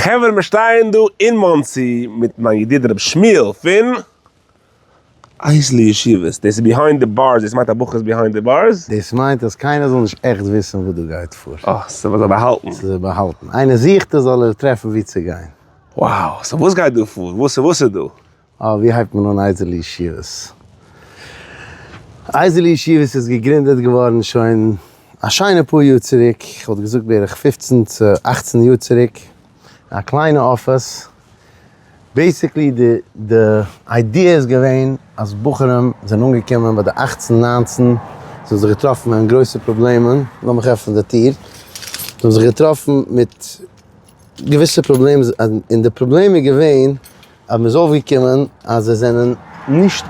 חברה מיר שטייען דא אין מאנסי מיט מיין ידיד ר' שמואל פון אייזלי ישיבות, דאס איז behind the bars, דאס מיינט א בחור איז behind the bars? דאס מיינט אז קיינער זאל נישט עכט וויסן וואס דא גייט פאר. אה, ס'איז אזוי באהאלטן. ס'איז אזוי באהאלטן. איינער זוכט עס זאל ער טרעפן וואו צו גיין. Wow, so וואס גייט דא פאר? וואס איז דא? אה, ווי הייבט מען אן אייזעלע ישיבות? אייזעלע ישיבות איז געגרינדעט געווארן שוין א שיינע פאר יאר צוריק, איך וואלט געזאגט בערך פופצן צו אכצן יאר צוריק, א קליינע אפיס, basically די די idea איז געווען אז בחורים זענען אנגעקומען ביי די אכצן ניינצן, זיי האבן זיך געטראפן אין גרויסע פראבלעמען, לאמיך עפענען די טיר, זיי האבן זיך געטראפן מיט געוויסע פראבלעמען, און די פראבלעם איז געווען אז מ'איז אויפגעקומען אז זיי זענען נישט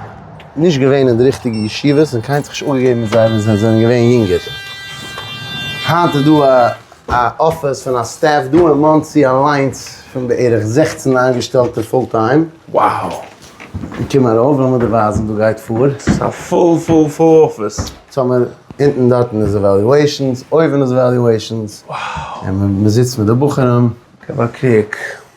נישט געווען אין די ריכטיגע ישיבות און קיינער האט זיך נישט אפגעגעבן מיט זיי ווען זיי זענען געווען יונגער. היינט איז דא א אפיס פון א staff דא אין מאנסי אליינס פון בערך 16 איינגעשטעלטע full time. Wow! קום ארויף לאמיר דיר ווייזן וואס גייט פאר. ס'איז א full full full אפיס. סאו האמיר אונטן דארטן איז evaluations, אויבן איז evaluations. Wow! און מ'זיצט מיט די בחורים. געב א קוק.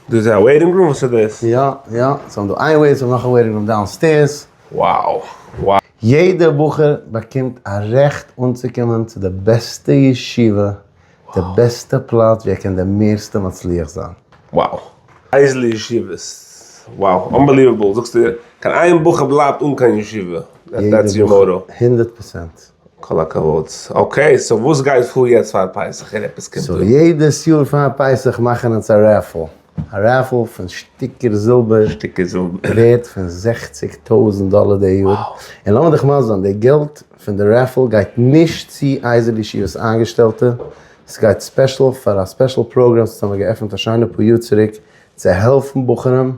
דא איז א waiting room? וואס איז דאס? יא יא, ס'האבן דא איין waiting room נאך א waiting room downstairs. Wow wow. יעדע בחור באקומט א רעכט אנצוקומען צו די בעסטע ישיבה, די בעסטע פלאץ ווי ער קען די מערסטע מצליח זיין. Wow. אייזל ישיבות. Wow. Unbelievable. זאגסטו קיין איין בחור בלייבט אן קיין ישיבה. That's your motto. 100%. כל הכבוד. Okay, so וואס גייט פאר יעצט פאר פסח? איך הער עפעס קומט אן. So יעדעס יאר פאר פסח מאכן אונז א raffle. א raffle פון שטיקער זילבער. שטיקער זילבער. ווערט פון זעכציג טויזנט דאלער די יאר. און לאמיר דיך מסביר זיין, די געלט פון די raffle גייט נישט צו אייזעל ישיבות איינגעשטעלטע, ס'גייט special פאר א special program וואס האמיר געעפנט א שיינע פאר יאר צוריק צו העלפן בחורים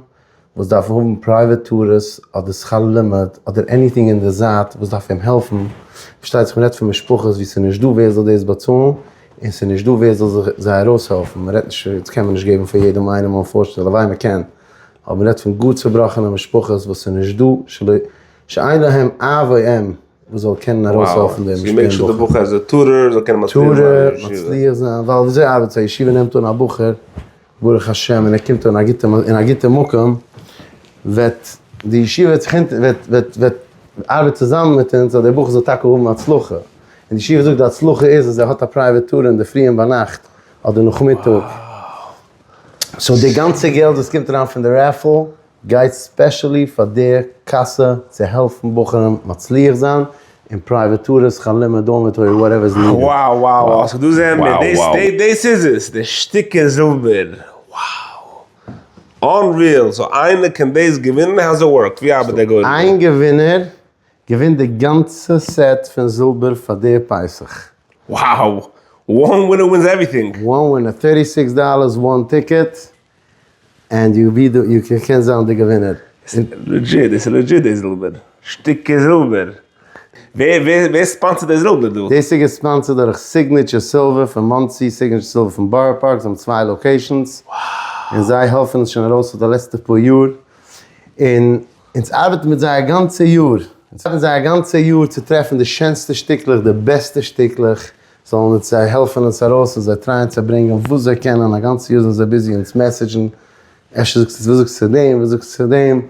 וואס דארפן האבן private tutors אדער שכר לימוד אדער anything אין די זייט וואס דארף אים העלפן, פארשטייט זיך מ'רעדט פון משפחות ווי ס'איז נישט דא ווער זאל דאס באצאלן און ס'איז נישט דא ווער זאל זיך זיי ארויסהעלפן, מ'רעדט נישט יעצט קען מען נישט געבן פאר יעדעם איינעם unfortunately הלוואי מ'קען, אבער מ'רעדט פון גאר צובראכענע משפחות וואס ס'איז נישט דא שלא שאין להם אב או אם וואס זאל קענען ארויסהעלפן דעם בחור. מצליח זיין, ווייל וויאזוי ארבעט עס א ישיבה נעמט אן א בחור ברוך השם און ער קומט אן א גוטע אין א גוטע מקום, וועט די ישיבה וועט זיך אונטער וועט וועט וועט ארבעט צוזאמען מיט אונז אז דער בחור זאל טאקע האבן הצלחה, און די ישיבה זאגט די הצלחה איז אז ער האט א private tutor אינדערפרי און ביינאכט אדער נאכמיטאג, so די גאנצע געלט וואס קומט אריין פון די raffle גייט specially פאר די קאסע צו העלפן בחורים מצליח זיין און private tutors, שכר לימוד, dormitory, whatever is needed. Wow wow wow so דא זעען מיר דאס דאס איז עס די שטיקער זילבער wow unreal so איינער קען דאס געווינען how's it work ווי ארבעט דער גורל דא? איין געווינער געווינט די גאנצע set פון זילבער פאר די פסח. Wow! One winner wins everything! One winner, thirty six dollars one ticket, and you be the, you קען זיין די געווינער. Legit, דאס איז legit די זילבער. שטיקער זילבער. ווער ווער ווער sponsor ט די זילבער דא? דאס איז גע sponsor ט דורך Signature Silver פון מאנסי, Signature Silver פון בארא פארק, זיי האבן צוויי locations, און זיי העלפן אונז שוין ארויס פאר די לעצטע פאר יאר, און אונז ארבעטן מיט זיי א גאנצע יאר, אונז ארבעטן מיט זיי א גאנצע יאר צו טרעפן די שענסטע שטיקלעך, די בעסטע שטיקלעך, זאלן אונז זיי העלפן אונז ארויס און זיי try ען צו ברענגען וואס זיי קענען, א גאנצע יאר זענען זיי busy אונז message ן, אפשר זאגסטו וואס זאגסטו צו דעם, וואס זאגסטו צו דעם.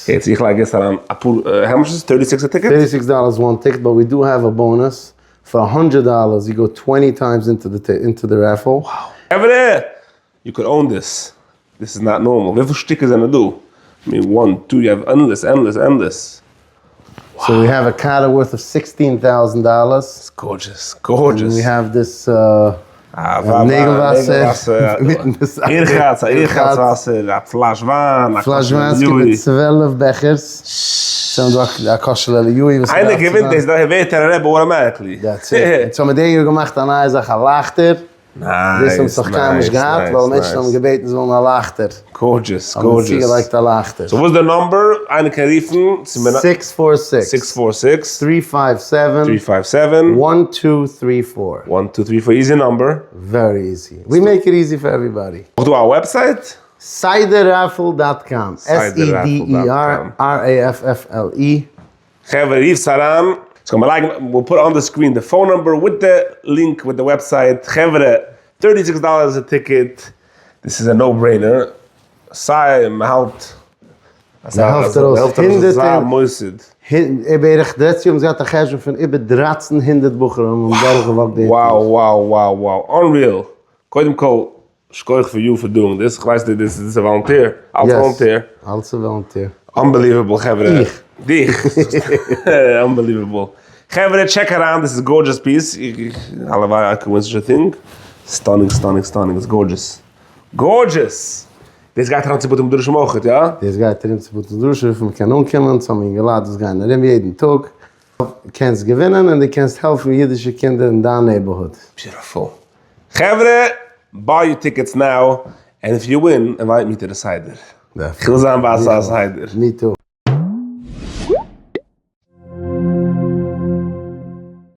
יעצט איך לייג יעצט אריין אפאר, how much איז עס? Thirty six א ticket? Thirty six dollars one ticket but we do have a bonus פאר א הונדרעט dollars you go twenty times into the raffle. חברה! You could own this. This is not normal. וויפיל שטיקער זענען דא? I mean one two you have endless endless endless. So we have a קארע worth of sixteen thousand dollars. It's gorgeous gorgeous. We have this נעגל וואסער. ירחץ א ירחץ וואסער, א פלאש וויין, א פלאש וויין, עס קומט מיט 12 בעכערס. ס'איז דא א כוס של אליהו וואס איינער געווינט דאס ווערט ער א רבי automatically. That's it. אונז האבן די יאר געמאכט א נייע זאך א לייכטער. דאס האבן זיך קיינמאל נישט געהאט, ווייל מענטשן האבן געבעטן זיי ווילן א לייכטער. Gorgeous, gorgeous. האבן צוגעלייגט א לייכטער. So וואס איז די number? איינער קען רופן צו מנ. Six four six. Six four six. Three five seven. Three five seven. One two three four. One two three four, easy number. Very easy. We make it easy for everybody. אויך דא א website? Sederraffle dot com. S E D E R R A F F L E. חברה רופטס אריין, ס'קען מען לייגן, we'll put on the screen די phone number with the link with the website, חברה, thirty six dollars א ticket. דאס איז א no brainer, סיי מען האלט מען העלפט ארויס הונדערטער מוסד. בערך די לעצטע יאר האבן זיי געהאט א חשבון פון איבער 1300 בחורים האבן דורכגעוואקט די wow wow wow wow unreal! קודם כל שכוח פאר you for doing this, כ'ווייס דאס איז א volunteer, אלס volunteer. אלס א volunteer. Unbelievable חברה. איך. דיך. Unbelievable. חברה check אריין, דאס איז gorgeous piece, הלוואי I could win such a thing. Stunning stunning stunning, it's gorgeous. Gorgeous! דאס גייט אריין צו בתי מדרשים אויכעט, יא? דאס גייט ארום צו בתי מדרשים וויפיל מ'קען אנקומען, צו האבן אינגעלייט וואס גייען ארום יעדן טאג. קענסט געווינען און דו קענסט העלפן אידישע קינדער אין דיין neighborhood. Beautiful. חברה, buy your tickets now, and if you win, invite me to the סדר. כ'וויל זיין ביי אזא סדר. Me too.